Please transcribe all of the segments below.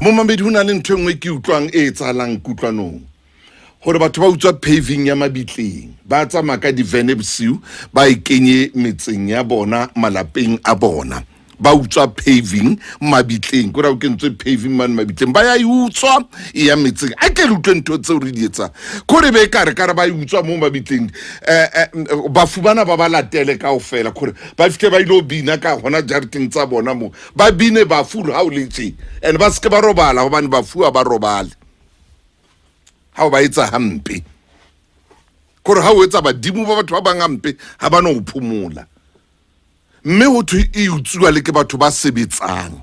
Momamedi, ho na le ntho e nngwe ke utlwang e etsahalang kutlwanong, gore batho ba utswa paving ya mabitleng, ba tsamaya ka divene bosiu, ba e kenye metseng ya bona, malapeng a bona. Ba utswa paving mabitleng, kore o kentswe paving mane mabitleng, ba ya e utswa e ya metseng. A ke le utlwe ntho tseo re di etsang, kore be kare kare ba e utswa mo mabitleng, bafu bana ba ba latele kaofela, kore ba fitlhe ba ile go bina ka gona jareteng tsa bona mo, ba bine bafu ga o le tse, and ba seke ba robala, gobane bafu ga ba robale. Ga o ba etsa hampe, kore ga o etsa badimo ba batho ba bang hampe, ga ba no go phomola. Mme ho thwe e utsuwa le ke batho ba sebetsang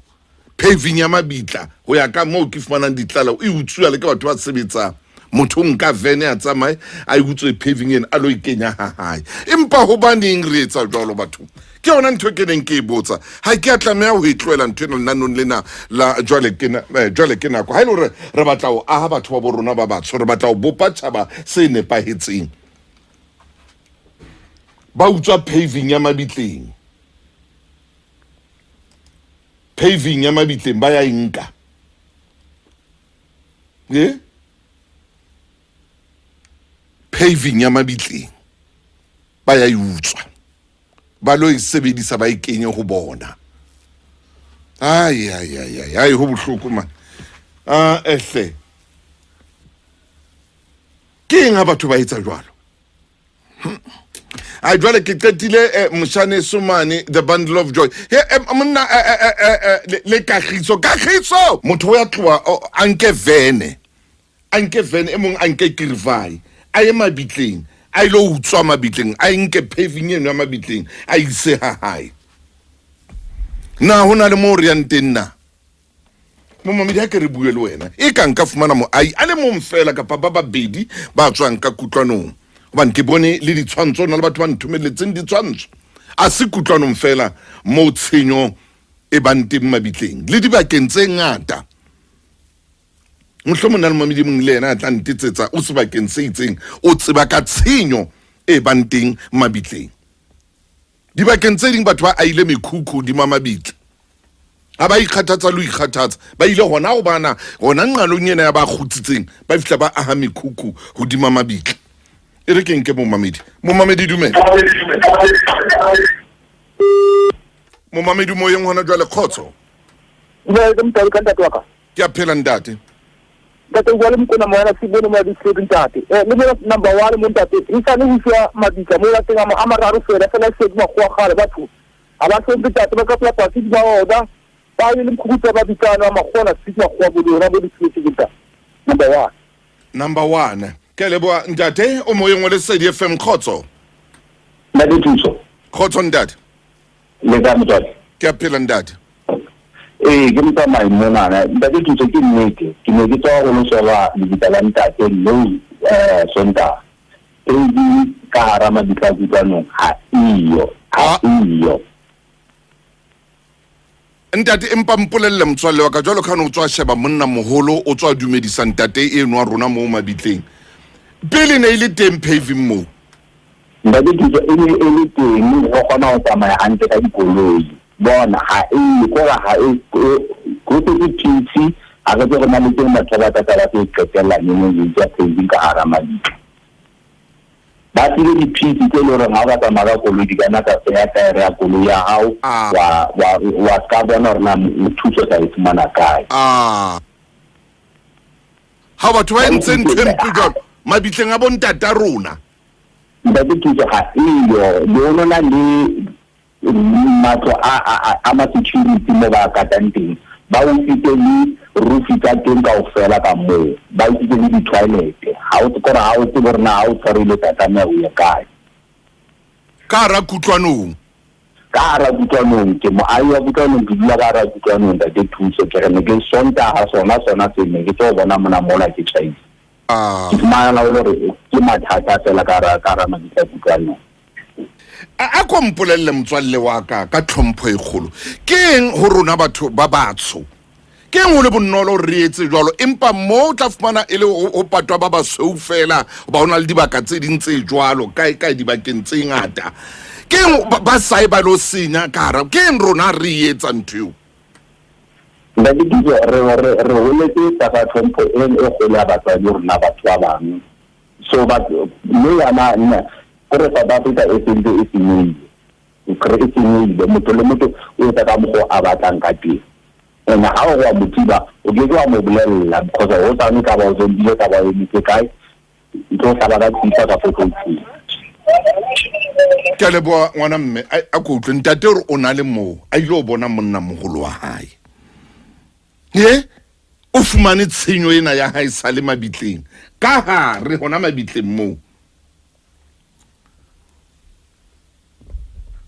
paving ya mabitla. Ho ya ka moo ke fumanang ditlaleho, e utsuwa le ke batho ba sebetsang. Motho o nka vene, a tsamaye a e utswe paving ena, a lo e kenya ha hae. Empa hobaneng re etsa jwalo, batho? Ke yona ntho ke neng ke e botsa. Ha ke a tlameha ho e tlohela ntho ena lenanong lena la jwale. Ke jwale ke nako ha e le hore re batla ho aha batho ba bo rona ba batsho, re batla ho bopa tjhaba se nepahetseng. Ba utswa paving ya mabitleng, paving ya mabitleng ba ya e nka e paving ya mabitleng, ba ya e utswa, ba lo e sebedisa, ba e kenye ho bona. Ai ai ai ai ai, ho bohloko man. A ehle, ke eng ha batho ba etsa jwalo? A jwale ke qetile moshane somane, the bundle of joy. He, monna, le kagiso, kagiso, motho o ya tloa a nke vene, a nke vene e mong, a nke kirivai, a ye mabitleng, a ile utswa mabitleng, a nke paving eno ya mabitleng, a ise ha hae. Na ho na le moo re yang teng na? Momamedi, ha ke re bue le wena, e ka nka fumana moahi a le mong fela kapa ba babedi ba tswang ka kutlwanong, gobane ke bone le ditshwantsho na le batho ba nthomeletseng ditshwantsho. A se kutlwanong fela moo tshenyo e bang teng mabitleng, le dibakeng tse ngata. Mohlomong na le momamedi mong le yena a tla ntetsetsa, o sebakeng se itseng, o tseba ka tshenyo e bang teng mabitleng. Dibakeng tse ding batho ba aile mekhukhu hodima mabitla, ga ba ikgathatsa le ho ikgathatsa, ba ile gona go bana gona nqalong ena ya ba kgutsitseng, ba fihla ba aha mekhukhu hodima mabitla. E re ke nke momamedi. Momamedi, dumela. Momamedi moyeng gona jwale, kgotso. Ke a phela, ntate. Ntate, jwale Mokona Moyana se bone mo district, ntate. Le bona number 1 mo, ntate, e sane ho tswa mabitla mo la teng a mararo fela fela, se ke makgowa kgale. Batho ha ba hlomphe, ntate, ba ka pela patsi ba ona, ba ye le mkhukhu tsa ba bitsana makgowa na se makgowa bo lona bo district, ntate. Number 1. Number 1, ke a leboha, ntate. O moyeng wa Lesedi FM, kgotso. Ntate Thuso. Kgotso, ntate. Le ka motswadi? Ke a phela, ntate. Ee, ke motsamai monana, ntate Thuso. Ke nnete, ke ne ke tswa go lo sheba lebitla la ntate leo Sontaga. Pedi ka hara mabitla a Kutlwanong ga iyo, ga iyo. Ntate, empa mpolelle, motswalle wa ka, jwalo ka ne o tswa sheba monna moholo, o tswa dumedisa ntate eno wa rona moo mabitleng, pele ne e le teng paving moo? Ntate Thuso, e ne e le teng, go kgona go tsamaya hantle ka dikoloi. Bona ga e kore ga e go setse PC, ga re tse go na le teng batho ba ba tla ba tse qetella neneng go utswa paving ka hara mabitla. Ba tsile di-PC tse e le goreng ga o ka tsamaya ka koloi, di ka nna tsa senya taere ya koloi ya gago, wa ska bona gore na thuso tla e fumana kae. Ha batho ba entse ntho e mpe jwalo mabitleng a bontata rona. Ntate Thuso, ga eyo. Le ono na le matlo a ma-security mo ba katang teng, ba utswitse le rufi tsa teng kaofela ka moo, ba utswitse le di-toilet. Ga o kore ga o tsebe gore na ga o tshwarile tla tlameha o ye kae. Ka hara Kutlwanong? Ka hara Kutlwanong. Ke moahi wa Kutlwanong, ke dula ka hara Kutlwanong, ntate Thuso. Ke re ne ke Sontaga sona sona se ne ke tlo bona mona mola ke tjhaisa, ke fumana o le gore ke mathata fela ka hara mabitla Kutlwanong. A ko mpolelle, motswalle wa ka, ka tlhompho e kgolo, ke eng ho rona batho ba batsho, ke eng ho le bonolo hore re etse jwalo, empa mo o tla fumana e le ho patwa ba basweu fela, ba ho na le dibaka tse ding tse jwalo kae kae dibakeng tse ngata? Ke eng ba sae ba lo senya ka hara? Ke eng rona re etsa ntho eo? Ntate Thuso, re re re holetse tlasa tlhompho e e kgolo ya batswadi rona batho ba bang. So but mme yana nna kore South Africa e sentse e senyehile. Kore e senyehile motho le motho o etsa ka mokgwa a batlang ka teng. And ha o re wa mo thiba o ke ke wa mo bolella because hosane ka ba o zombile ka ba o emetse kae e tlo hlaba ka thipa ka pokothong. Ke a leboha ngwana mme a ko utlwe ntate gore o na le moo a ile o bona monna mogolo wa hae ye o fumane tshenyo ena ya hae sa le mabitleng ka hare hona mabitleng moo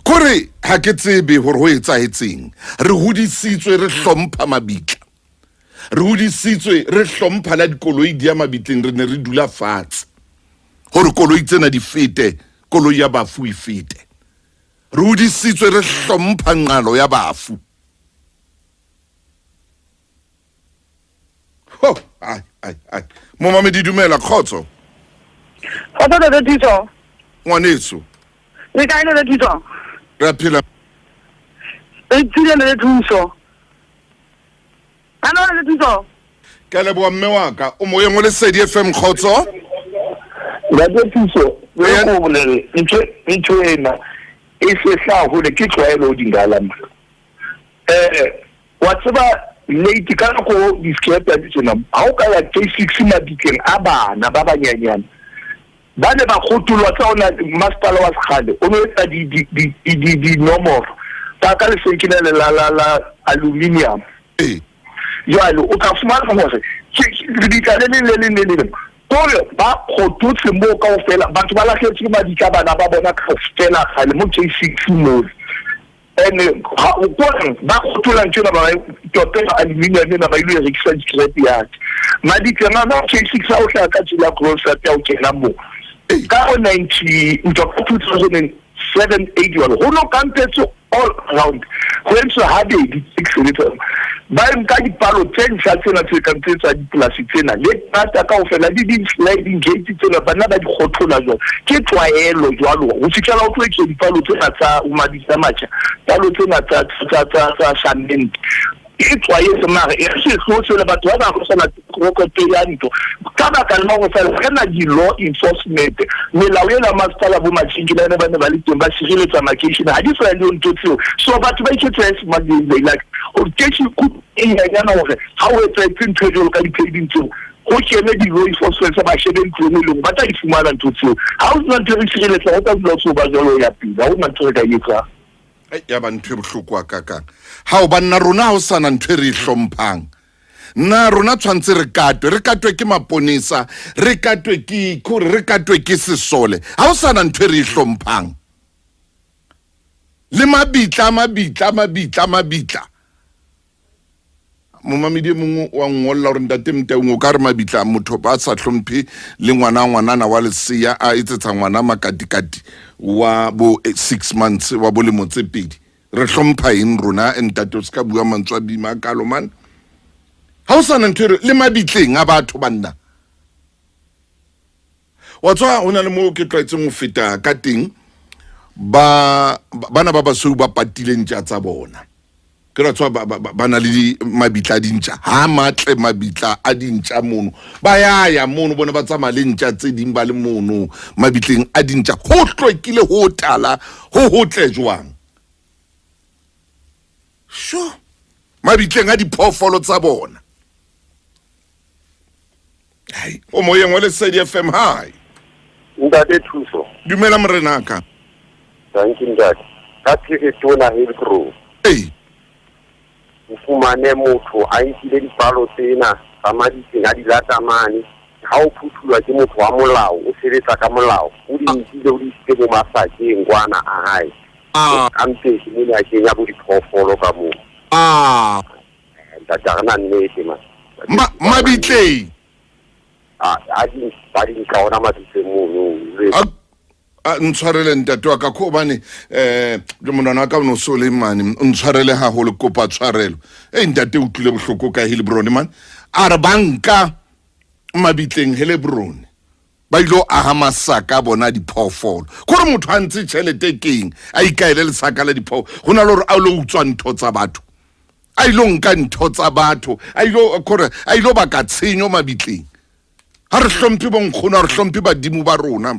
kore ha ke tsebe gore ho etsahetseng re hodisitswe re hlompha mabitla re hodisitswe re hlompha la dikoloi di ya mabitleng re ne re dula fatshe gore koloi tsena di fete koloi ya bafu e fete re hodisitswe re hlompha nqalo ya bafu ho ai ai ai momamedi dumela kgotso Kgotso Ntate Thuso. Ngwaneso. Le kae Ntate Thuso? Re a phela. Re tsile Ntate Thuso. Hallo Ntate Thuso. Ke a leboha mme wa ka. O moyeng o Lesedi FM kgotso. Ntate Thuso, re ko bolele ntho ntho ena e sehla hole ke tlwaelo dingala mma. Eh wa tseba late ka nako di-skepe di tsena ha o ka ya K6 mabitleng a bana ba banyenyane ba ne ba kgotolwa tsa ona masepala wa sekgale o ne o etsa dinomoro ka ka lesenke le la la la aluminium jwale o tla fumana gore lebitla le leng le leng le leng kore ba kgototse moo kaofela batho ba lahletswe ke mabitla bana ba bona kaofela kgale mo K six moo and kore ba kgothola ntho ena ba topela aluminium ena ba ile e rekisa di-scrap yard mabitleng a K six a o hlaya ka tsela grocery ya o kena moo ka go ninety ntho ka two thousand and seven eight jalo go no kampetse all around go entswe habedi tse ke sebetsang ba nka dipalo tse ntsha tsena tse kang tse tsa dipolasi tsena le tata kaofela le di-sliding gate tsena banna ba di kgothola jwalo ke tlwaelo jwalo go fitlhela o tlo etsa dipalo tsena tsa mabitsa matjha palo tsena tsa samente e tlwaetse mare e re sehlo sele batho ba bangwe sana rekoto ya ntlo ka baka la go fela re na di-law enforcement melao ela masepala bo matšhinkilane ba ne ba le teng ba sireletsa makeishene ga di sa le ntho tseo so batho ba iketsa like keshi e nyanyana gore ga o etsaetse ntho e jalo ka di-paving tseo go kene di-law enforcement ba shebe ntlo engwe lengwe ba tla di fumana ntho tseo ga o sena ntho e re sireletsa go tla dula tseo ba jalo ya pele ga o na ntho re ka e etsang ya ba ntho e bohloko a kakang ga o banna rona ga o sana ntho e re e hlomphang na rona tshwanetse re katwe re katwe ke maponesa re katwe ke kore re katwe ke sesole ga o sana ntho e re e hlomphang le mabitla mabitla mabitla mabitla momamedi e mongwe wa ngwolla gore ntate mtaung o ka re mabitla motho ba sa hlomphe le ngwana ngwanana wa lesea a etsetsa ngwana makatikati wa bo 6 months wa bolemo tse pedi re hlompha eng rona ntate o se ka bua mantswe a bima a kalo man ga o sana ntho e le mabitleng a batho banna wa tswa go na le mo ke tlwaetseng go feta ka teng ba bana ba basweu ba patile ntša tsa bona ke ra tswa ba na le mabitla a dintša ha matle mabitla a dintša mono ba ya ya mono bone ba tsamaya le ntša tse ding ba le mono mabitleng a dintša go hlwekile go tala go gotle jwang sure mabitleng a diphoofolo tsa bona hai o moyeng wa lesedi fm hi ntate thuso dumela morenaka danki ntate ka phiritona hillgrove ee o fumane motho a nkile dipalo tsena tsa maditseng a di lata mane ha o phuthulwa ke motho wa molao o sebetsa ka molao o di nkile o di isitse bo masakeng kwana a hae Ah. ka mpesi mone a kenya bo diphoofolo ka moo ah ntate a re na nnete ma mabitleng a di ba di nka ona mabitleng mono a ntshwarele ntate wa ka ko gobane um monwana wa ka o ne o se o le mane ntshwarele gagolo kopa tshwarelo e ntate o tlile bohloko ka helebrone mane a re banka mabitleng helebrone ba ile go aga masaka a bona a diphoofolo kore motho a ntse tšhelete keng a ikaele lesaka la diphoofolo go na le gore a lo utswa ntho tsa batho A ilo nka ntho tsa batho, a ilo kore a ilo baka tshenyo mabitleng. Ha re hlomphe bonkgono, ha re hlomphe badimo ba rona,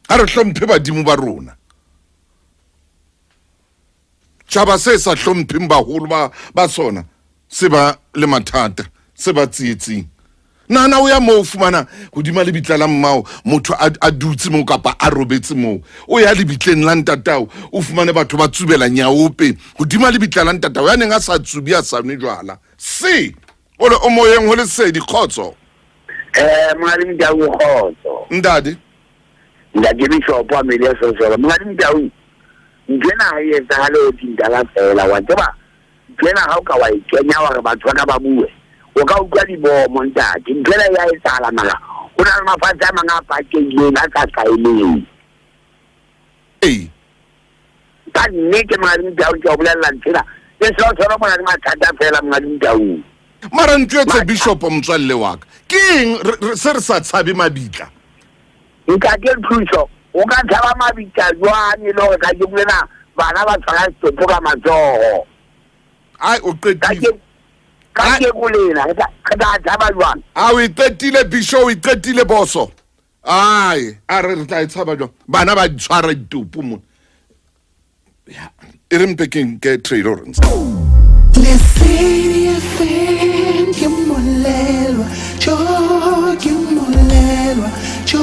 ha re hlomphe badimo ba rona. Tjhaba se sa hlompheng baholo ba ba sona se ba le mathata, se ba tsietsing. Nahana o ya moo o fumana hodima lebitla la mmao motho a dutse moo kapa a robetse moo. O ya lebitleng la ntatao o fumane batho ba tsubela nyaope hodima lebitla la ntatao ya neng a sa tsubi a sa nwe jwala. Se o le o moyeng ho lesedi kgotso. Monghadi Motau kgotso. Ntate. Ntate Bishop wa Media Social. Monghadi Motau, nthwena ha e etsahale o tintala fela wa tseba. Nthwena ha o ka wa e kenya wa re batho ba ka ba bue, o ka utlwa dibomo ntate. Nthwena ya etsahala mara ho na le mafatshe a mang a pakeileng a sa hlaeleng. Ee. Ka nnete Monghadi Motau ke a o bolella nthwena. Ke seo mona le mathata fela Monghadi Motau. Mara ntwetse Bishop motswalle wa ka. Ke eng se re sa tshabe mabitla? Ntate Thuso, o ka tshaba mabitla jwang e le hore kajeno lena bana ba tshwara setopo ka matsoho? Ai o qetile. Kajeno lena re tla tshaba jwang? A o e qetile Bishop, o e qetile boso. Ai, a re re tla e tshaba jwang? Bana ba tshwara ditopo mona. E re mpe ke nke Trey Lawrence. Lesedi FM ke molelwa, jo ke molelwa, jo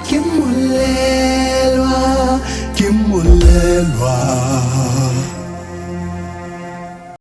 ke molelwa, ke molelwa.